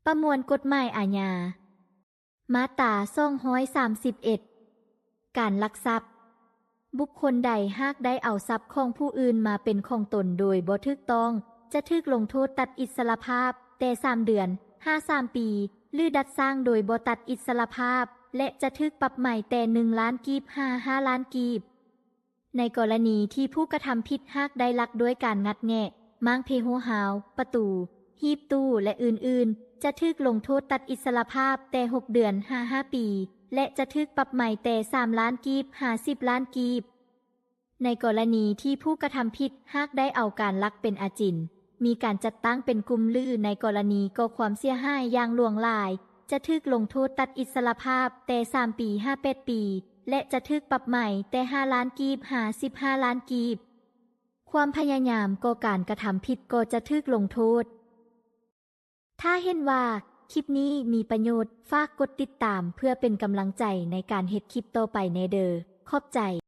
ປະມວນກົດໝາຍອາຍາ ມາດຕາສອງຮ້ອຍສາມສິບເອັດ ການລັກຊັບ. ບຸກຄົນໃດຫາກໄດ້ເອົາຊັບຂອງຜູ້ອື່ນມາເປັນຂອງຕົນໂດຍບໍ່ຖືກຕ້ອງ ຈະຖືກລົງໂທດຕັດອິດສະຫຼະພາບແຕ່ສາມເດືອນຫາສາມປີ ຫຼື ດັດສ້າງໂດຍບໍ່ຕັດອິດສະຫຼະພາບ ແລະ ຈະຖືກປັບໃໝແຕ່ໜຶ່ງລ້ານກີບຫາຫ້າລ້ານກີບ. ໃນກໍລະນີທີ່ຜູ້ກະທຳຜິດຫາກໄດ້ລັກດ້ວຍການງັດແງະ, ມ້າງເພໂຮຮາວ, ປະຕູ, ຮີບຕູ້ ແລະ ອື່ນໆ, ຈະຖືກລົງໂທດຕັດອິດສະຫຼະພາບແຕ່ຫົກເດືອນຫາຫ້າປີ ແລະ ຈະຖືກປັບໃໝແຕ່ສາມລ້ານກີບຫາສິບລ້ານກີບ. ໃນກໍລະນີທີ່ຜູ້ກະທຳຜິດຫາກໄດ້ເອົາການລັກເປັນອາຈິນ, ມີການຈັດຕັ້ງເປັນກຸ່ມ ຫຼື ໃນກໍລະນີກໍ່ຄວາມເສຍຫາຍຢ່າງຫຼວງຫຼາຍ, ຈະຖືກລົງໂທດຕັດອິດສະຫຼະພາບແຕ່ສາມປີຫາແປດປີ ແລະ ຈະຖືກປັບໃໝແຕ່ຫ້າລ້ານກີບຫາສິບຫ້າລ້ານກີບ. ຄວາມພະຍາຍາມກໍ່ການກະທຳຜິດກໍຈະຖືກລົງໂທດ. ຖ້າເຫັນວ່າຄລິບນີ້ມີປະໂຫຍດ, ຝາກກົດຕິດຕາມເພື່ອເປັນກຳລັງໃຈໃນການເຮັດຄລິບຕໍ່ໄປແດ່ເດີ. ຂອບໃຈ.